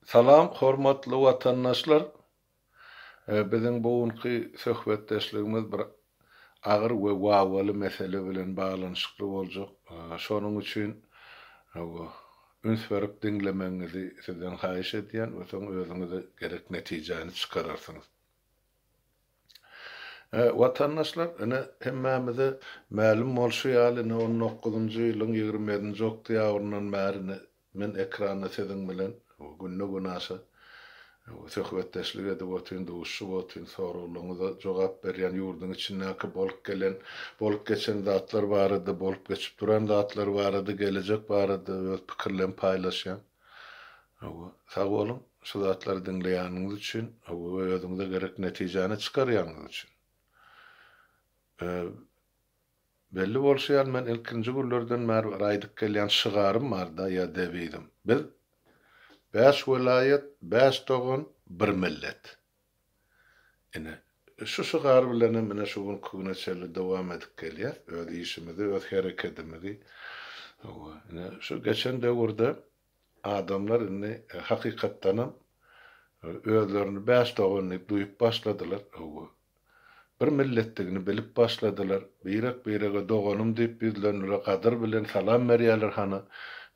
Salam hormatly watandaşlar! Biziň bu günki söhbetdeşligimiz bir agyr we wawwaly mesele bilen baglanyşykly boljak. Şonuň üçin üns berip diňlemegiňizi sizden haýyş edýän we soň özüňize gerek netijäni çykararsyňyz. Watandaşlar, ine, hemmämize mälim bolşy ýaly, ine, on dokuzynjy ýylyň 27-nji oktýabryndan bäri, ine, men ekranda siziň bilen günde-günaşa söhbetdeşlik edip otyryn, duşuşyp otyryn, soraglaryňyza jogap berýän, ýurduň içindäki bolup gelen, bolup geçen zatlar barada, bolup geçip duran zatlar barada, gelejek barada öz pikirlerimi paýlaşýan. Hawa, sag boluň, şu zatlary diňleýäniňiz üçin, hawa, we özüňize gerek netijäni çykarýanyňyz üçin. Belli bolşy ýaly, men ilkinji günlerden bäri bir aýdyp gelýän şygarym bar-da, ýa dewizim. Biz, bäş welaýat, bäş dogan, bir millet. Ine, şu şygar bilenem ine şu günki güne çenli dowam edip gelýäs, öz işimizi, öz herekedimizi. Hawa, ine, şu geçen döwürde adamlar indi hakykatdanam özlerini bäş dogan diýip duýup başladylar. Hawa, bir milletdigini bilip başladylar. Birek-birege doganym diýip ýüzlendiler, gadyr bilen salam berýärler hana,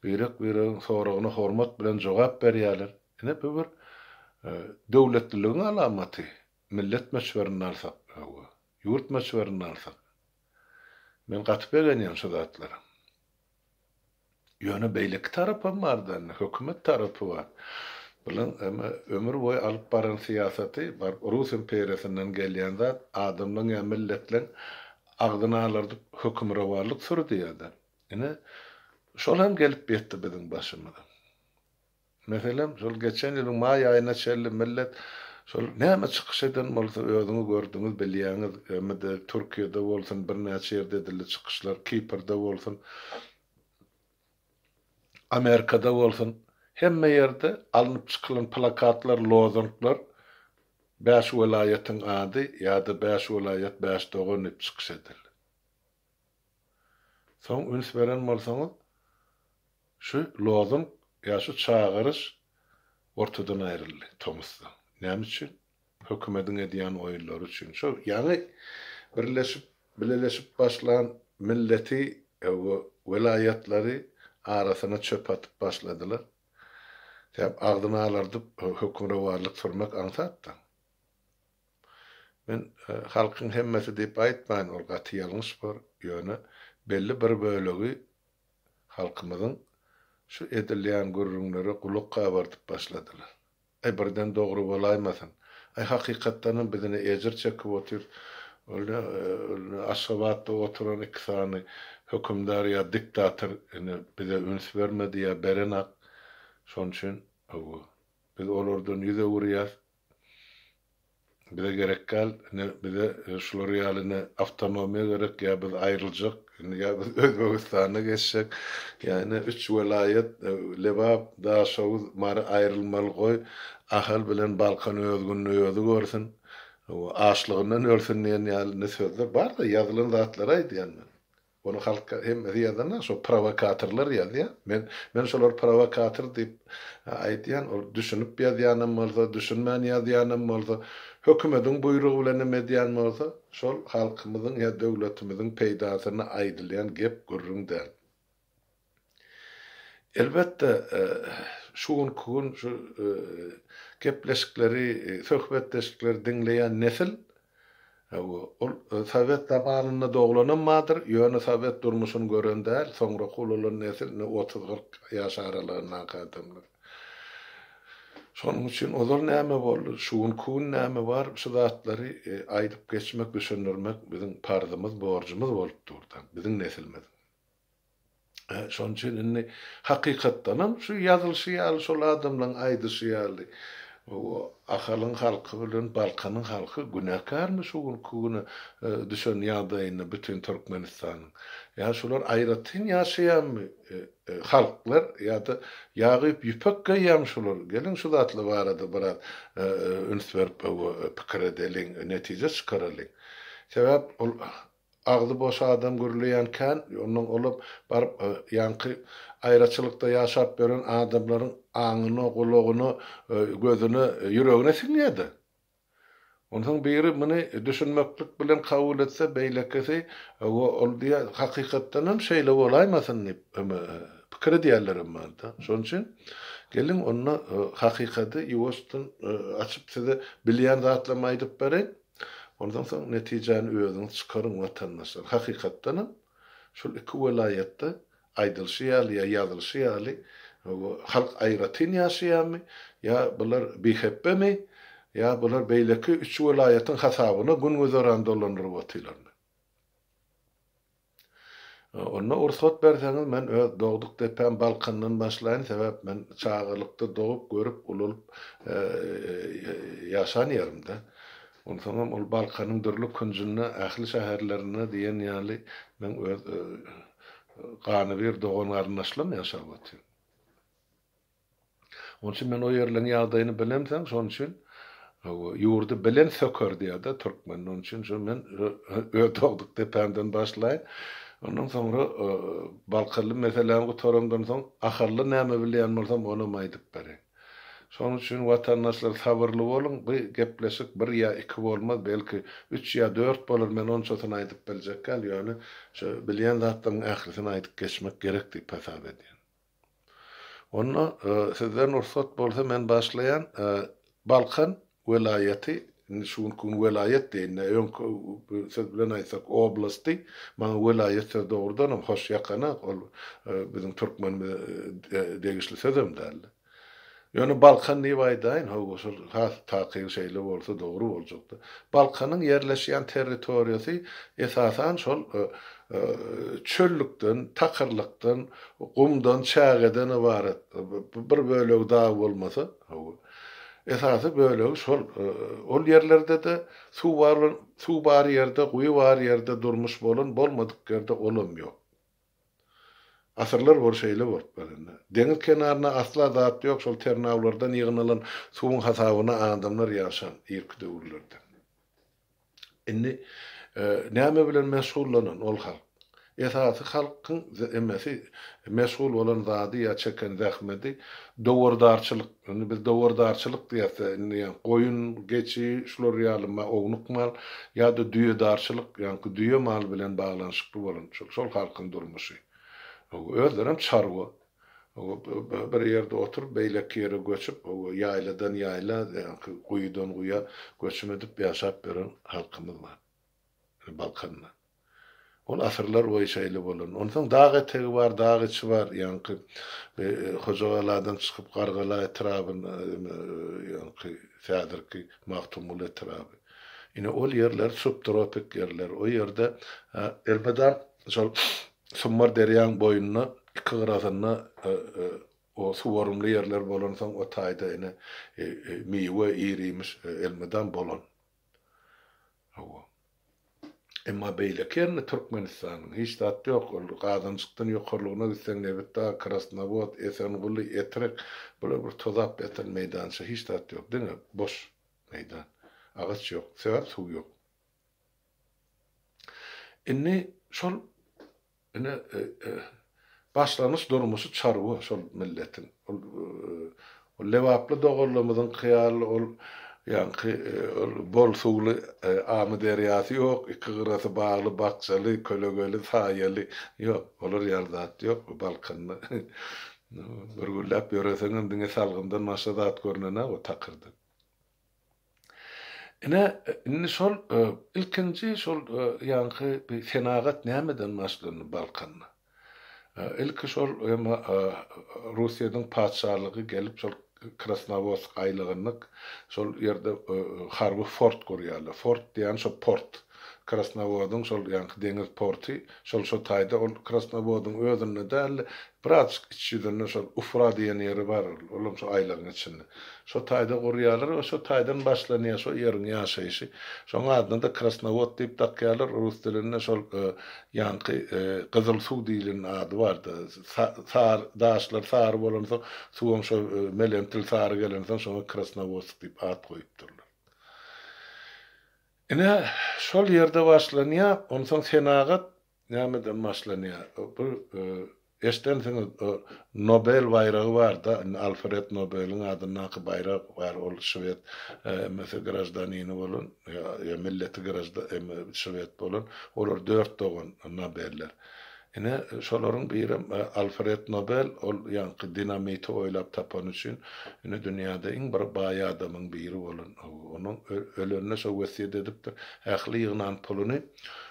birek-biregiň soragyna hormat bilen jogap berýärler. Ine, bu bir döwletliligiň alamaty, millet möçberinde alsak, hawa, ýurt möçberinde alsak. Men gaty begenýän şu zatlara. Ýöne beýleki tarapam bar-da indi, hökümet tarapy bar. Bulaň eme ömür boýy alyp baran syýasaty baryp rus imperiýasyndan gelýän zat, adamlaň ýa milletleň agzyny alardyp hökümrowanlyk sürdi ýa-da. Ine, şol hem gelip ýetdi biziň başymyza. Meselem, şol geçen ýylyň maý aýyna çenli millet şol näme çykyş eden bolsa özüňiz gördüňiz, bilýäňiz, hem-de Türkiýede bolsun, birnäçe ýerde edildi çykyşlar, Kiprde bolsun, Amerikada bolsun, hemme ýerde alnyp çykylan plakatlar, lozunglar Bäş welaýatyň ady ýa-da Bäş welaýat, bäş dogan diýip çykyş edildi. Soň üns beren bolsaňyz, Şu lozung ýa şu çagyryş ortadan aýryldy tomusda. Näme üçin? Hökümediň edýän oýunlary üçin. Şo ýaňy birleşip, bileleşip başlan milleti we welaýatlary arasyna çöp atyp başladylar. Sebäp agzyny alardyp hökmürowanlyk sürmek aňsat-da. Men halkyň hemmesi diýip aýtmaýyn, ol gaty ýalňyş bor, ýöne belli bir bölegi halkymyzyň şu edilýän gürrüňlere gulak gabardyp başladylar. Aý birden dogry bolaýmasyn. Aý hakykatdanam biz ine ejir çekip otyrys. Ol ne ol ne Aşgabatda oturan iki sany hökümdar ýa diktator ine bize üns bermedi ýa berenak. Şonuň üçin hawa biz olardan ýüz öwürýäs. Bize gerek däl, ine bize şular ýaly ine awtonomiýa gerek ýa biz aýryljak, indi ýa biz Özbegistana geçjek, ýa ine üç welaýat Lebap, Daşoguz, Mary aýrylmaly goý Ahal bilen Balkan öz gününi özi görsün, açlygyndan ölsün diýen ýaly ine sözler bar-da ýazylan zatlary aýdýan men. Ony halk hemmesi ýazanok, şo prowokatorlar ýazýar. Men men şolary prowokator diýip aýdýan. Ol düşünip ýazýanam bolsa, düşünmän ýazýanam bolsa, hökümediň buýrugy bilenem edýän bolsa, şol halkymyzyň ýa döwletimiziň peýdasyna aýdylýan gep gürrüň däl. Elbetde, şu günki gün şu gepleşikleri, söhbetdeşlikleri diňleýän nesil, ol sowet zamanynda doglanam bardyr, ýöne sowet durmuşyny gören däl, soňraky ulalan nesil, ine, otuz-kyrk ýaş aralygyndaky adamlar. Şonuň üçin ozal näme boldy, şu günki gün näme bar, şu zatlary aýdyp geçmek, düşündirmek biziň parzymyz, borjumyz bolup dur-da, biziň neslimiziň. Şonuň üçin indi hakykatdanam şu ýazylyşy ýaly şol adamlaryň aýdyşy ýaly Ahalyň halky bilen Balkanyň halky günäkärmi şu günki güne düşen ýagdaýynda bütin Türkmenistanyň? Ýa şular aýratyn ýaşaýanmy halklar ýa-da ýagyp ýüpek geýýärmi şular? Geliň şu zatlar barada biraz üns berip pikir edeliň, netije çykaralyň. Sebäp ol Agzy boş adam gürleýän kän, onnoň olam baryp ýaňky aýraçylykda ýaşap ýören adamlaryň aňyna, gulagyna, gözüne, ýüregine siňýär-de. Onsoň biri muny düşünmeklik bilen kabul etse, beýlekisi, Hawa, ol diýýär, hakykatdanam şeýle bolaýmasyn diýip, pikir edýärlerem bar-da. Şonuň üçin, geliň, onda hakykady ýuwaşdan açyp size bilýän zatlarymy aýdyp bereýin. Ondan soň netijäni özüňiz çykaryň, watandaşlar. Hakykatdanam, şol iki welaýatda Aýdylyşy ýaly ýa ýazylyşy ýaly halk aýratyn ýaşaýarmy ýa bular bihepbemi ýa bular beýleki üç welaýatyň hasabyna gün-güzeran dolandyryp otyrlarmy? Onda ursat berseňiz men öz dogduk depäm Balkandan başlaýyn sebäp men çagalykda dogup görüp ulalyp ýaşan ýerimde. Onsoňam ol Balkanyň dürli künjünde ähli şäherlerinde diýen ýaly meň öz Ganybir dogan-garyndaşlam ýaşap otyr. Onuň üçin men o ýerleň ýagdaýyny bilemsoň, şonuň üçin ýurdy bilen söker diýýär-de türkmen. Onuň üçin şo men öz dogduk depämden başlaýyn. Ondan soňra Balkanly meseläni gutaramdan soň Ahally näme bilýän bolsam onam aýdyp bereýin. Şonuň üçin watandaşlar sabyrly boluň, bu gepleşik bir ýa iki bolmaz, belki üç ýa dört bolar, men onçasyny aýdyp biljek däl, ýöne şu bilýän zatlarymyň ählisini aýdyp geçmek gerek diýip hasap edýän. Onda sizden rugsat bolsa men başlaýan, Balkan welaýaty, indi şu günki gün welaýat diýeýin-dä, öňki söz bilen aýtsak oblasty, maňa welaýat sözi dogrudanam hoş ýakanok, ol biziň türkmenimize degişli sözem däldi. Ýöne Balkan diýip aýdaýyn, hawa, şol has takygy şeýle bolsa dogry boljakdy. Balkanyň ýerleşýän territoriýasy esasan şol çöllükden, takyrlykdan, gumdan, çägeden ybarat. Bir bölegi dag bolmasa, hawa. Esasy bölegi şol. Ol ýerlerde-de suw bar, suw bar ýerde, guýy bar ýerde durmuş bolan, bolmadyk ýerde olam ýok. Asyrlar boly şeýle bolup gelende. Deňiz kenarynda asla zat ýok, şol ternawlardan ýygnalan suwuň hasabyna adamlar ýaşan irki döwürlerde. Indi näme bilen meşgullanan ol halk? Esasy halkyň emesi meşgul bolan zady ýa çeken zähmedi dowardarçylyk. Indi biz dowardarçylyk diýäs-de, indi ýa goýun, geçi, şular ýaly ownuk mal ýa-da düýedarçylyk, ýaňky düýe mal bilen baglanyşykly bolan şol halkyň durmuşy. Özlerem çarwa. Bir ýerde oturyp, beýleki ýere göçüp, ýaýladan ýaýla, ýaňky guýudan guýa göçüm edip ýaşap ýören halkymyz bar. Balkanda. Ol asyrlar boýy şeýle bolan. Onsoň dag etegi bar, dag içi bar, ýaňky Hojagaladan çykyp Gargala etrabynda, ýaňky häzirki Magtymguly etraby. Ine, ol ýerler subtropik ýerler. O ýerde elmydam şol Sumbar derýaň boýunda iki gyrasynda o suwarymly ýerler bolansoň o taýda ine miwe, ir-iýmiş elmydam bolan. Hawa. Emma beýleki ýerinde Türkmenistanyň hiç zat ýok. Ol Gazanjykdan ýokarlygyna gitseň Nebitdag, Krasnowod, Esenguly, Etrek bular bir tozap ýatan meýdança hiç zat ýok. Diňe boş meýdan. Agaç ýok. Sebäp suw ýok. Indi şol ine başlangyç durmuşy çarwa şol milletiň. Ol ol lebaply doganlarymyzyňky ýaly ol ýaňky ol bol suwly Amyderýasy ýok, iki gyrasy bagly, bakjaly, kölegeli, saýaly ýok. Olar ýaly zat ýok bu Balkanda. Bir günläp ýöreseňem diňe salgymdan başga zat görnenok o takyrda. Ine, indi şol ilkinji şol ýaňky bir senagat nämeden başlandy Balkanda? Ilki şol emma Russiýadyň patyşalygy gelip şol Krasnowodsk aýlagynda şol ýerde harby fort gurýarlar. Fort diýýän şo port. Krasnowodyň şol ýaňky deňiz porty şol şo taýda ol Krasnowodyň özünde däldi, birazjyk iç ýüzünde şol Ufra diýen ýeri bar ol, olam şo aýlagyň içinde. Şo taýda gurýarlar we şo taýdan başlanýar şo ýeriň ýaşaýşy. Şoň adyna-da Krasnowod diýip dakýarlar, rus dilinde şol ýaňky gyzyl suw diýlen ady bardy. Sary, daşlar sary bolansoň, suwam şo melemtil sary gelensoň şoňa Krasnowodsk diýip at goýupdyrlar. Ine, şol ýerde başlanýar. Onsoň senagat nämeden başlanýar? Bu. Eşdensiňiz, Nobel baýragy bar-da, indi Alfred Nobeliň adyndaky baýrak bar, ol şwed emesi graždanini bolan, ýa milleti gražda eme şwed bolan, olar dört dogan Nobeller. Ine, şolaryň birem Alfred Nobel, ol ýaňky dinamiti oýlap tapany üçin, ine, dünýäde iň bir baý adamyň biri bolan. Onuň ölende şo wesýet edipdir, ähli ýygnan puluny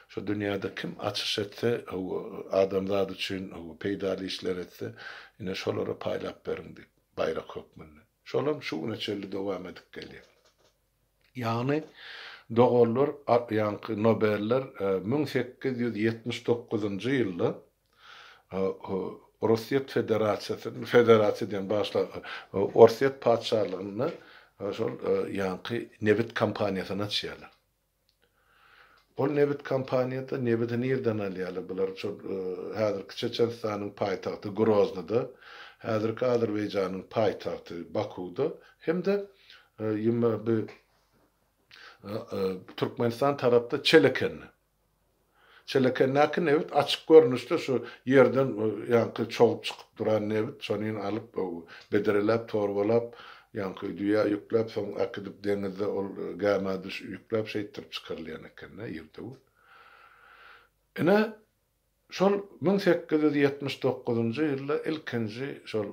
şo dünýäde kim açyş etse, adamzat üçin peýdaly işler etse, ine, şolara paýlap beriň diýip, baýrak hökmünde. Şolam şu güne çenli dowam edip gelýär. Ýagny doganlar, ýaňky Nobeller 1879-njy ýylda Orsýet Federasiýasy, Federasiýa diýen bagyşla, Orsýet patyşalygynda şol ýaňky nebit kompaniýasyny açýarlar. Ol nebit kompaniýada nebiti nirden alýarlar bular şol häzirki Çeçenistanyň paýtagty Groznyda, häzirki Azerbaýjanyň paýtagty Bakuwda hem-de ýa bu Türkmenistan tarapda Çelekende. Çelekendäki nebit açyk görnüşde şu ýerden ýaňky çogup çykyp duran nebit, şony alyp bedreläp, torbalap, ýaňky düýä ýükläp, soň äkidip deňizde ol gämä düş ýükläp şeýtdirip çykarylýan eken-dä ýerdew. Ine, Şol 1879-njy ýylda ilkinji şol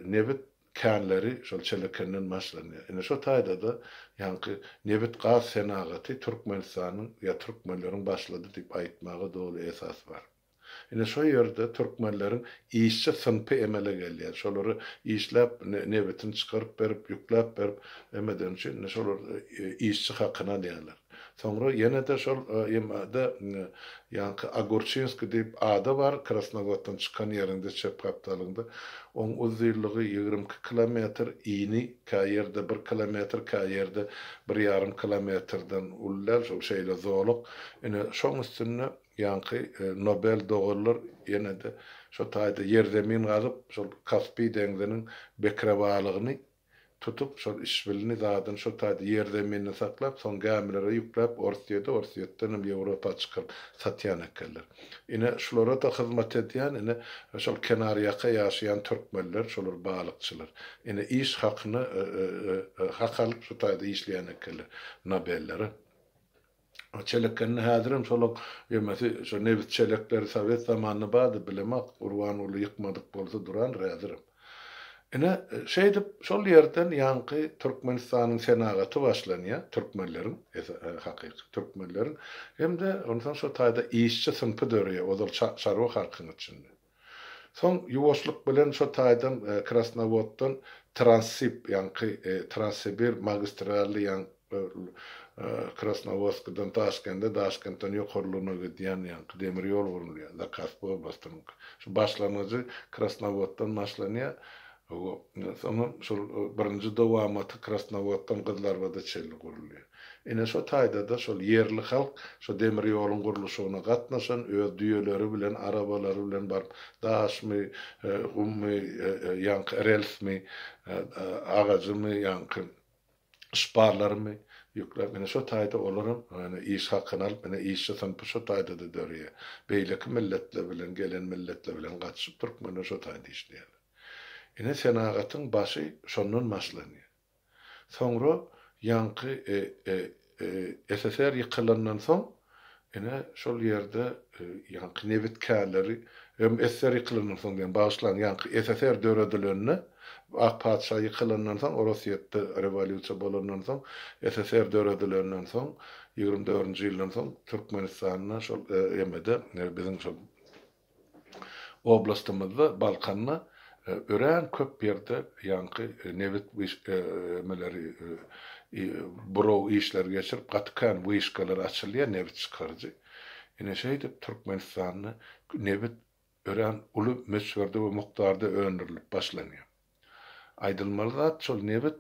nebit känleri şol Çelekenden başlanýar. Ine şo taýda-da ýaňky nebit-gaz senagaty Türkmenistanyň ýa türkmenleriň başlady diýip aýtmaga doly esas bar. Ine şo ýerde türkmenleriň işçi synpy emele gelýär. Şolary işläp nebitini çykaryp berip, ýükläp berip emeden üçin ine şolar işçi hakyny alýarlar. Soňra ýene-de şol ýemade ýaňky Ogurçinskiý diýip ada bar, Krasnowoddan çykan ýeriňde çep gapdalyňda. Oň uzynlygy 22 kilometr, ini kä ýerde bir kilometr, kä ýerde bir ýarym kilometrden uly däl, şol şeýle zolak. Ine, şoň üstünde ýaňky Nobel doganlar ýene-de şo taýda ýerzemin gazyp, şol Kaspi deňziniň bekre balygyny tutup, şol işbilini zadyny şol taýda ýer-zeminini saklap, soň gämilere ýükläp, Orsýede, Orsýetdenem Ýewropa çykaryp satýan ekenler. Ine, şulara-da hyzmat edýän, ine, şol kenarýaka ýaşaýan türkmenler, şolar balykçylar. Ine, iş hakyna hak alyp, şu taýda işleýän ekenler Nobellere. Çelekende häzirem şolaň emesi şo nebit çelekleri sowet zamanynda bardy bilemok Gurbanguly ýykmadyk bolsa durandyr häzirem. Ine şeýdip şol ýerden ýaňky Türkmenistanyň senagaty başlanýar türkmenleriň hakyky türkmenleriň hem-de onsoň şo taýda işçi synpy döreýär ozal çarwa halkyň içinde. Soň ýuwaşlyk bilen şo taýdan Krasnowoddan Transsib, ýaňky Transsibir magistrally ýaň Krasnowodskdan Daşkende, Daşkentden ýokarlygyna gidýän ýaňky demir ýol gurulýar, Zakaspi oblastynyňky. Şu başlangyjy Krasnowoddan başlanýar. Soňam şol birinji dowamaty Krasnowoddan Gyzlarbada çenli gurulýar. Ine şo taýda-da şol ýerli halk şo demir ýoluň gurluşygyna gatnaşan, öz düýeleri bilen, arabalary bilen baryp, daşmy, gummy, ýaňky relsmi, agajymy, ýaňky şparlarymy ýükläp, ine şo taýda olaram ine iş hakyny alyp, ine işçi synpy şo taýda-da döreýär. Beýleki milletler bilen, gelen milletler bilen gatyşyp türkmenler şo taýda işleýärler. Ine senagatyň başy şondan başlanýar. Soňra ýaňky SSR ýykylandan soň, ine, şol ýerde ýaňky nebit känleri, hem SSR ýykylandan soň diýen, bagyşlaň, ýaňky SSR döredilende, Ak patyşa ýykylandan soň, Orosýetde rewolýusiýa bolandan soň, SSR döredilenden soň, 24-nji ýyldan soň Türkmenistanda şol emede biziň şol Oblastymyzda, Balkanda örän köp ýerde ýaňky nebit emeleri buraw işleri geçirip, gaty kän wyşkalar açylýar, nebit çykaryjy. Ine şeýdip Türkmenistanda nebit örän uly möçberde we mukdarda öndürilip başlanýar. Aýdylmaly zat, şol nebit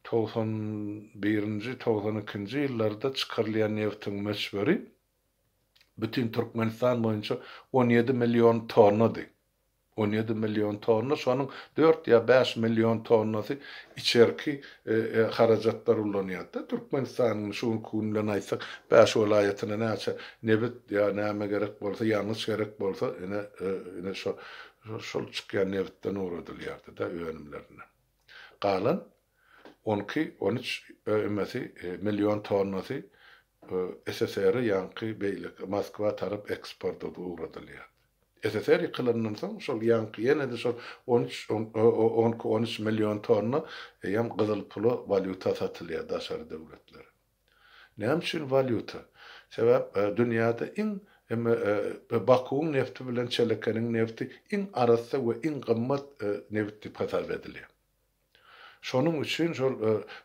91-nji, 92-nji ýyllarda çykarylýan nebitiň möçberi Bütin Türkmenistan boýunça 17 million tonnady. 17 million tonna, şonuň dört ýa bäş million tonnasy içerki harajatlar ulanýar-da. Türkmenistanyň şu günki gün bilen aýtsak, bäş welaýatyna näçe nebit ýa näme gerek bolsa, ýangyç gerek bolsa, ine, ine şo, şol çykýan nebitden ugradylýardy-da önümlerinden. Galan on iki, on üç ümesi million tonnasy SSR-e ýaňky beýleki Moskwa tarap eksporta ugradylýardy. SSR ýykylandan soň şol ýaňky ýene-de şol on üç, on iki, on üç million tonna eýýäm gyzyl pula walýuta satylýar daşary döwletlere. Näme üçin walýuta? Sebäp dünýäde iň Bakuwyň nefti bilen Çelekeniň nefti iň arassa we iň gymmat nebit diýip hasap edilýär. Şonuň üçin şol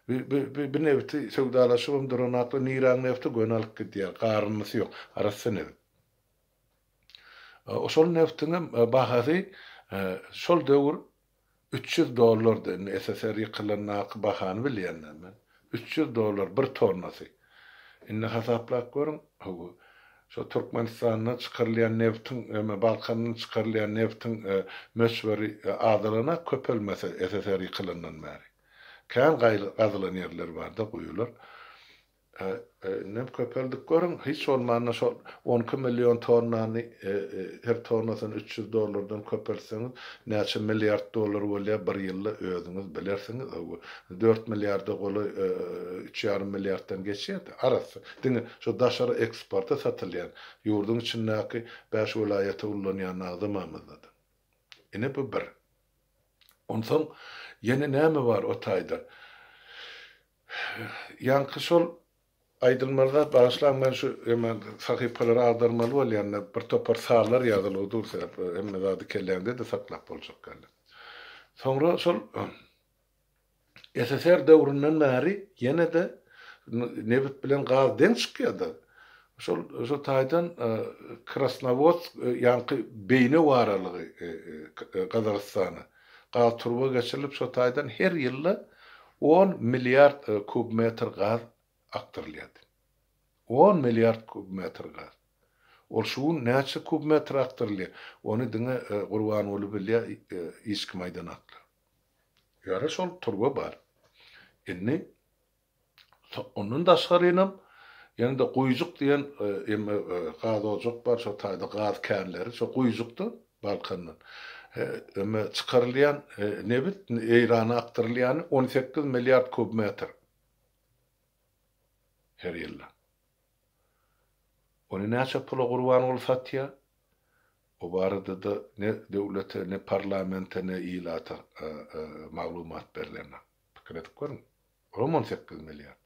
bi nebiti söwdalaşybam duranaklar niräň nefti göni alyp gidýär, garyndysy ýok, arassa nebit. Şol neftiňem bahasy şol döwür 300 dollardy, indi SSR ýykylandaky bahany bilýän-dä men. 300 dollar bir tonnasy. Indi hasaplap görüň, hawa, şo Türkmenistanda çykarylýan nebtiň, eme, Balkandan çykarylýan nebtiň möçberi azalana köpelmese SSR ýykylandan bäri. Kän gazylan ýerler bar-da, guýular. Indem köpeldik görüň, hiç bolmanda şol 12 million tonnany her tonnasyny 300 dollardan köpeltseňiz, näçe milliard dollar bolýar bir ýylda özüňiz bilersiňiz. Hawa, dört milliarda golaý, üç ýarym milliarddan geçýär-de, arassa. Diňe şo daşary eksporta satylýan, ýurduň içindäki bäş welaýata ullanýan agzamamyzda-da. Ine bu bir. Onsoň ýene näme bar o taýda? Ýaňky şol aýdylmaly zat, bagyşlaň men şu eme sahypalary agdarmaly bolýan-da, bir topar sanlar ýazylgy dur sebäp hemme zady kelläňde-de saklap boljak däl. Soňra şol SSR döwründen bäri ýene-de nebit bilen gaz deň çykýar-da. Şol şo taýdan Krasnowodsk ýaňky Beýnew aralygy Gazagystana Gaz turba geçirilip şo taýdan her ýylda on milliard kub metr gaz akdyrylýardy. On milliard kub metr gaz. Ol şu gün näçe kub metr akdyrylýar? Ony diňe Gurbanguly bilýär, hiç kim aýdanaklar. Ýöne şol turba bar. Indi Ondan daşgarynam ýene-de Guýujyk diýen emme gaz ojak bar, şo taýda gaz känleri, şo Guýujykda Balkandan emme çykarylýan nebit Eýrana akdyrylýany 18 milliard kub metr her ýylda. Ony näçe pula Gurbanguly satýar? O barada-da ne döwlete, ne parlamente, ne ilata maglumat berlenok. Pikir edip görüň. Olam 18 milliard.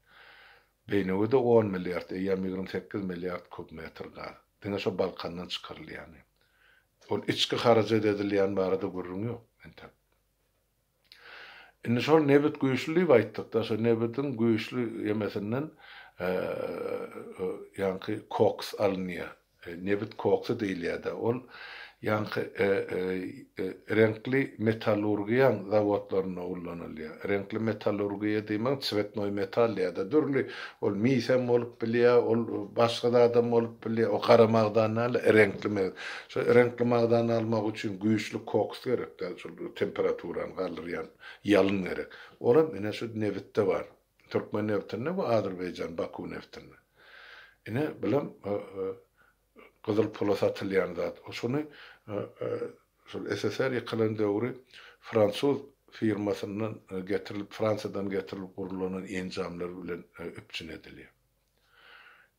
Beýnewide on milliard, eýýäm 28 milliard kub metr gaz. Diňe şo Balkandan çykarylýany. Ol içki harajat edilýän barada gürrüň ýok entek. Indi şol nebit güýçli diýip aýtdykda, şo nebitiň güýçli ýemesinden ýaňky koks alynýar. Nebit koksy diýilýär-de, ol ýaňky reňkli metallurgiýaň zawodlarynda ullanylýar. Reňkli metallurgiýa diýmek tswetnoý metal diýýär-de, dürli ol misem bolup bilýär, ol başga zadam bolup bilýär, o gara magdan däl-de, reňkli Şo reňkli magdany almak üçin güýçli koks gerek-dä, şol temperaturany galdyrýan ýalyn gerek. Olam ine şu nebitde bar. Türkmen nebitinde we Azerbaýjan Baku neftinde. Ine bulam gyzyl pula satylýan zat. Şuny şol SSR ýykylan döwri fransuz firmasyndan getirilip, Fransiýadan getirilip gurulanan enjamlar bilen üpjün edilýär.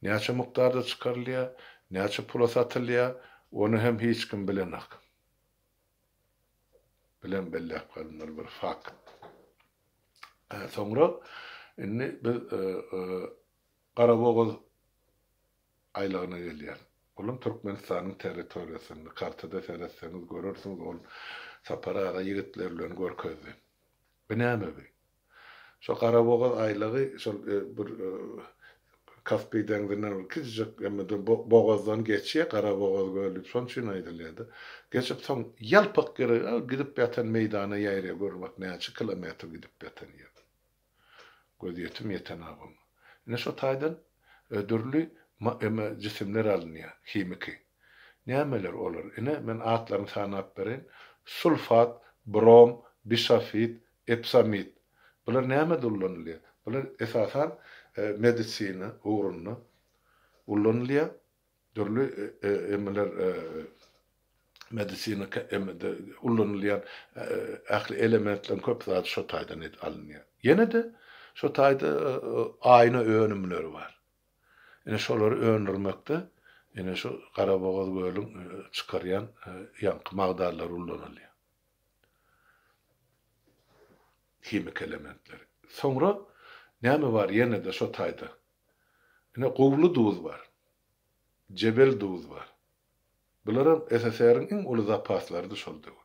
Näçe mukdarda çykarylýar, näçe pula satylýar, ony hem hiç kim bilenok. Bilen belläp galynmaly bir fakt. Soňra indi biz Garabogaz aýlagyna gelýäris. Olam Türkmenistanyň territoriýasynda. Kartada seretseňiz görersiňiz, ol Sapar aga ýigitler bilen görkezdi. Bu näme bi? Şo Garabogaz aýlagy şol bir Kaspi deňzinden bir kiçijik emmeden bogazdan geçýär, Garabogaz göli diýip şonuň üçin aýdylýar-da. Geçip soň ýalpak ýere gidip ýatan meýdana ýaýraýar, gör bak näçe kilometr gidip ýatan ýer. Gözýetim ýetenok oňa. Ine şo taýdan dürli emme jisimler alynýar, himiki. Nämeler olar? Ine men atlaryny sanap bereýin. Sulfat, brom, bişafit, epsamit. Bular nämede ullanylýar? Bular esasan medisina ugrunda ullanylýar. Dürli emeler medisina emede ullanylýan ähli elementleriň köp zady şo taýdan alynýar. Ýene-de şo taýda aýna önümleri bar. Ine şolary öndürmekde ine şu Garabogaz gölüň çykarýan ýaňky magdanlary ullanylýar. Himiki elementleri. Soňra näme bar ýene-de şo taýda? Ine Gowly duz bar. Jebel duz bar. Bularam SSR-iň iň uly zapaslarydy şol döwür.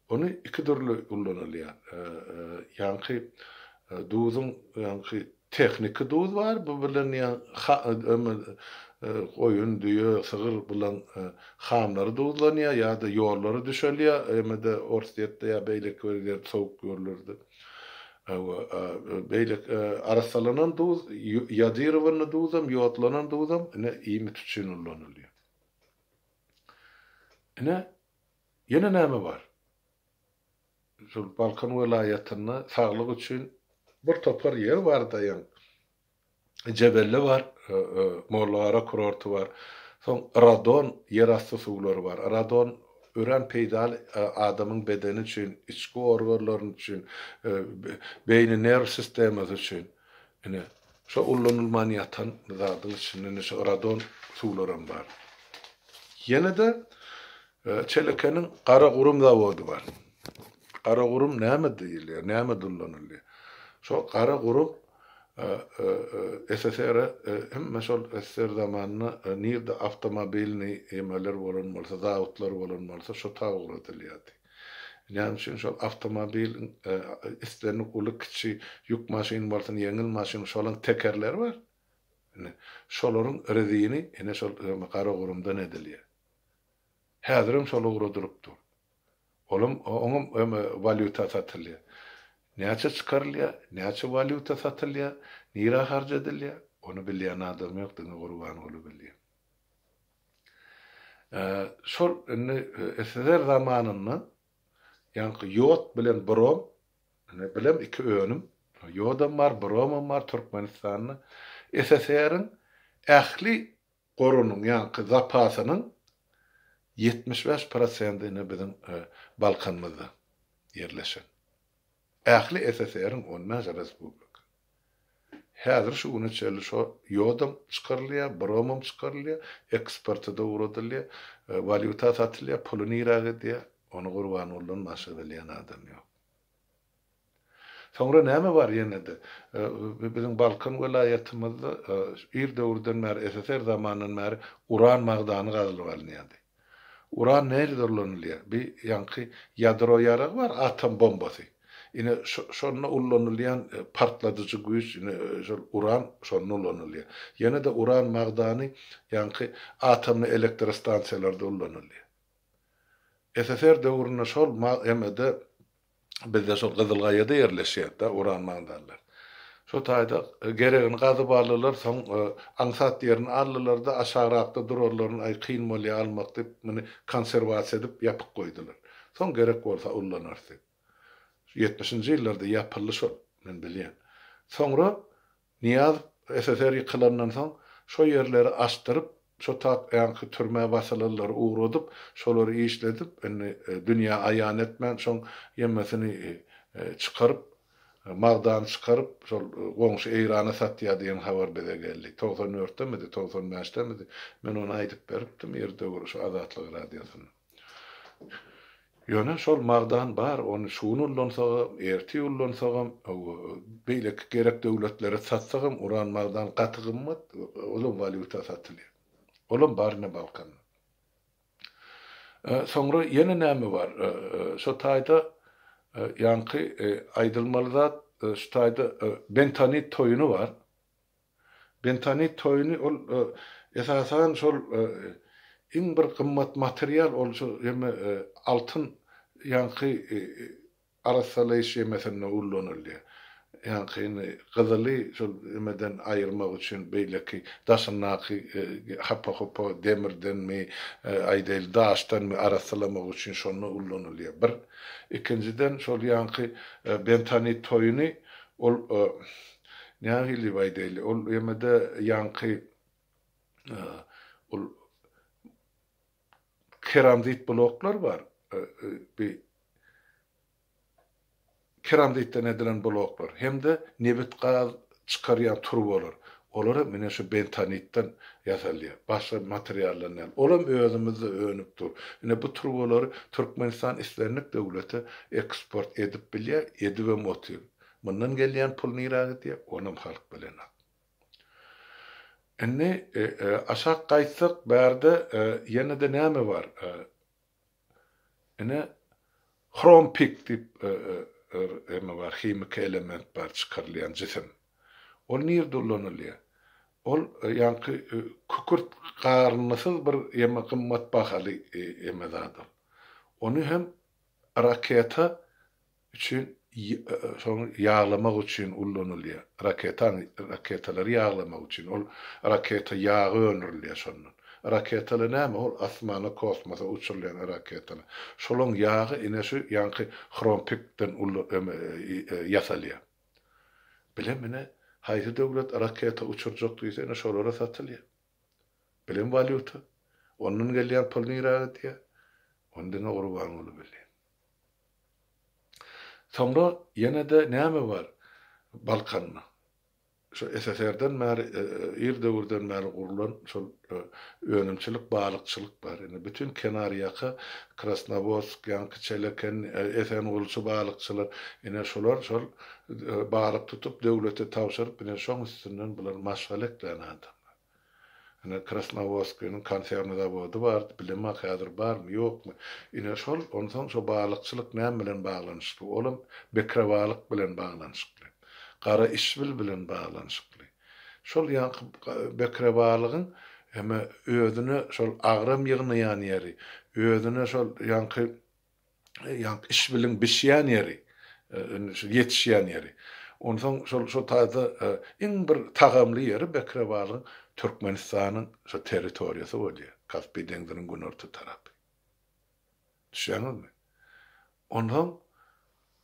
Ony iki dürli ullanylýar. Ýaňky duzuň ýaňky tehniki duz bar, bu bilen goýun, düýe, sygyr bilen hamlary duzlanýar ýa-da ýollary düşelýär, emede Orsýetde ýa beýleki bir ýerde sowuk ýerlerde. Beýleki arassalanan duz, ýodirowanyý duzam, ýodlanan duzam ine iýmit üçin ullanylýar. Ine Ýene näme bar? Şol Balkan welaýatynda saglyk üçin bir topar ýer bar daýaň. Jebelli bar, Mollagara kurorty bar. Soň radon ýerasty suwlary bar. Radon örän peýdaly adamyň bedeni üçin, içki organlary üçin, beýni nerw sistemasy üçin. Ine, şo ullanylman ýatan zadyň içinde ine şo radon suwlaram bar. Ýene-de Çelekeniň Garagurum zawody bar. Garagurum näme diýilýär, nämede ullanylýar? Şo Garagurum SSR-e hemme şol SSR zamanynda nirde awtomobilnyý emeler bolan bolsa, zawodlar bolan bolsa şo ta ugradylýardy. Näme üçin şol awtomobiliň islendik uly-kiçi ýük maşyny bolsun, ýeňil maşyn şolaň tekerleri bar. Ine, şolaryň rezini ine şol Garagurumdan edilýär. Häzirem şol ugra durup dur. Olam, oňam öme walýuta satylýar. Näçe çykarylýar, näçe walýuta satylýar, nirä harç edilýär, ony bilýän adam ýok, diňe Gurbanguly bilýär. Şol indi SSR zamanynda ýaňky ýod bilen brom, indi bilem iki önüm, ýodam bar, bromam bar Türkmenistanda. SSR-iň ähli Gorunyň ýaňky zapasynyň 75 prosendi ine biziň Balkanymyzda ýerleşen. Ähli SSR-iň 15 respublika. Häzir şu güne çenli şo ýodam çykarylýar, bromam çykarylýar, eksporta-da ugradylýar, walýuta satylýar, puly nirä gidýär, ony Gurbangulydan başga bilýän adam ýok. Soňra näme bar ýene-de? Biziň Balkan welaýatymyzda ir döwürden bäri, SSR zamanyndan bäri uran magdany gazylyp alynýardy. Uran nirede ulanylýar? Bi ýaňky ýadro ýaragy bar, atom bombasy. Ine, şonda ullanylýan partladyjy güýç, ine, şol uran şonda ulanylýar. Ýene-de uran magdany ýaňky atomny elektrostansiýalarda ulanylýar. SSR döwründe şol emede Bizde şol Gyzylgaýada ýerleşýärdi-de uran magdanlar. Şo taýda geregini gazyp aldylar, soň aňsat ýerini aldylar-da, aşagrakda duranlaryny aý kyn bolýar almak diýip, muny konserwasiýa edip ýapyk goýdular. Soň gerek bolsa ullanarys diýip. Ýetmişinji ýyllarda ýapyldy şol, men bilýän. Soňra Nyýazow SSR ýykylandan soň şo ýerleri açdyryp, şo tak ýaňky türmä basylanlary ugradyp, şolary işledip, indi dünýä aýan etmän şoň ýemmesini çykaryp, magdany çykaryp, şol goňşy Eýrana satýar diýen habar bize geldi. 90 dörtdemidi, 95-demidi, men ony aýdyp beripdim ir döwür şu Azatlyk radiosynda. Ýöne şol magdan bar, ony şu gün ullansagam, ertir ullansagam, beýleki gerek döwletlere satsagam uran magdan gaty gymmat, olam walýuta satylýar. Olam bar ine Balkanda. Soňra ýene näme bar? Şo taýda ýaňky aýdylmaly zat, şu taýda bentonit toýuny bar. Bentonit toýuny ol esasan şol iň bir gymmat material ol şu ýeme altyn ýaňky arassalaýyş ýemesinde ullanylýar. Ýaňkyny gyzyly şol nemeden aýyrmak üçin beýleki daşyndaky hapa-hupa demirdenmi, aýdaýly daşdanmy arassalamak üçin şonda ullanylýar. Bir. Ikinjiden şol ýaňky bentonit toýuny ol nähili diýip aýdaýly, ol ýemede ýaňky ol keramzit bloklar bar. Bi keramzitden edilen bloklar hem-de nebit-gaz çykarýan turbalar, olar hem ine şu bentonitden ýasalýar, başga materialdan däl. Olam özümizde önüp dur. Ine bu turbalary Türkmenistan islendik döwlete eksport edip bilýär, edibem otyr. Mundan gelýän pul nirä gidýär, onam halk bilenok. Indi aşak gaýtsak, bärde ýene-de näme bar? Ine, hrompik diýip eme bar, himiki element bar, çykarylýan jisim. Ol nirde ulanylýar? Ol ýaňky kükürt garyndysyz bir eme gymmat bahaly eme zat ol. Ony hem raketa üçin şony ýaglamak üçin ullanylýar. Raketany, raketalary ýaglamak üçin. Ol raketa ýagy öndürilýär şondan. Raketalar näme? Ol asmana, kosmosa uçurylýan raketalar. Şolaň ýagy ine şu ýaňky hrompikden ýasalýar. Bilem ine, haýsy döwlet raketa uçurjak diýse ine şolara satylýar. Bilem walýuta. Ondan gelýän pul nirä gidýär? Ony diňe Gurbanguly bilýär. Soňra ýene-de näme bar Balkanda? Şu SSR-den bäri, ir döwürden bäri gurlan şol önümçilik, balykçylyk bar. Indi bütin kenarýaka Krasnowodsk, ýaňky Çeleken, Esengulçy balykçylar, ine şular şol balyk tutup döwlete tabşyryp, ine şoň üstünden bular maşgala eklän adamlar. Ine, Krasnowodskiniň konserwnyý zawody bardy, bilemok häzir barmy, ýokmy. Ine, şol, onsoň şo balykçylyk näme bilen baglanyşykly? Olam bekre balyk bilen baglanyşykly. Gara işbil bilen baglanyşykly. Şol ýaňky bekre balygyň heme özüne şol agram ýygnaýan ýeri, özüne şol ýaňky ýaňky işbiliň bişýän ýeri, şu ýetişýän ýeri. Onsoň şol şo taýda iň bir tagamly ýeri bekre balygyň Türkmenistanyň şo territoriýasy bolýar, Kaspi deňziniň günorta tarapy. Düşýäňizmi? Onsoň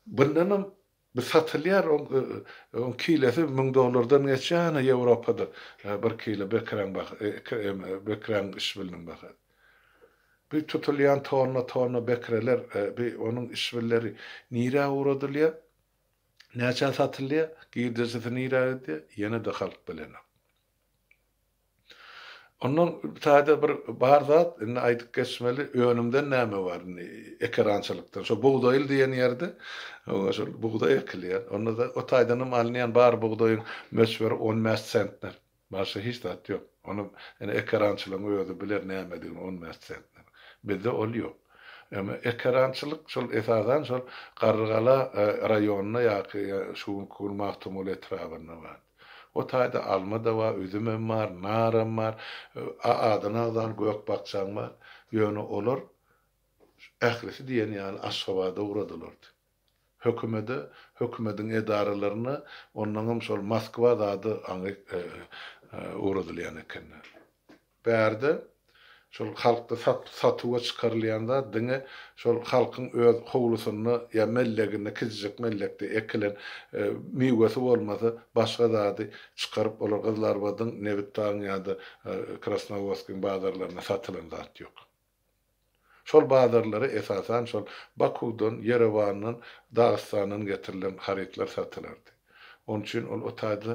bundanam bu satylýar, oň kilesi 1000 dollardan geçýär ana Ýewropada bir kilo bekräň bahasy, bekräň işbiliniň bahasy. Bu tutulýan tonna-tonna bekreler, bi onuň işbilleri nirä ugradylýar? Näçä satylýar? Girdejisi nirä gidýär? Ýene-de halk bilenok. Ondan taýda bir bar zat, indi aýdyp geçmeli, önümden näme bar indi ekerançylykdan. Şo bugdaýly diýen ýerde, hawa, şol bugdaý ekilýär. Onda-da o taýdanam alynýan bar bugdaýyň möçberi 15 sentner. Başga hiç zat ýok. Ony ine ekerançylygyň özi biler nämedigini 15 sentner. Bizde ol ýok. Eme ekerançylyk şol esasan şol Garrygala raýonynda ýaky şu günki gün Magtymguly etrabynda bar. O taýda alma-da bar, üzümem bar, naram bar, adyny agzan gök-bakjaň bar. Ýöne olar ählisi diýen ýaly Aşgabada ugradylardy. Hökümede, hökümediň edaralaryna, onnoňam şol Moskwa zady aňry ugradylýan ekenler. Bärde şol halkda satuwa çykarylýan zat diňe şol halkyň öz howlusynda ýa melleginde, kiçijik mellekde ekilen miwesi bolmasa, başga zady çykaryp olar Gyzylarbadyň, Nebitdagyň ýa-da Krasnowodskiň bazarlarynda satylan zat ýok. Şol bazarlara esasan şol Bakuwdan, Ýerewandan, Dagystandan getirilen harytlar satylardy. Onuň üçin ol o taýda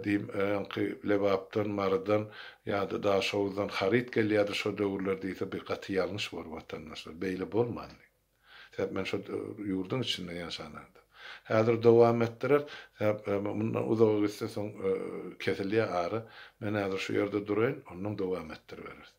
diýim ýaňky Lebapdan, Marydan ýa-da Daşoguzdan haryt gelýärdi şo döwürler diýse bir gaty ýalňyş bor watandaşlar. Beýle bolmandy. Sebäp men şo ýurduň içinde ýaşan adam. Häzir dowam etdirer. Sebäp mundan uzaga gitse soň kesilýär ara. Men häzir şu ýerde duraýyn, ondan dowam etdiribereris.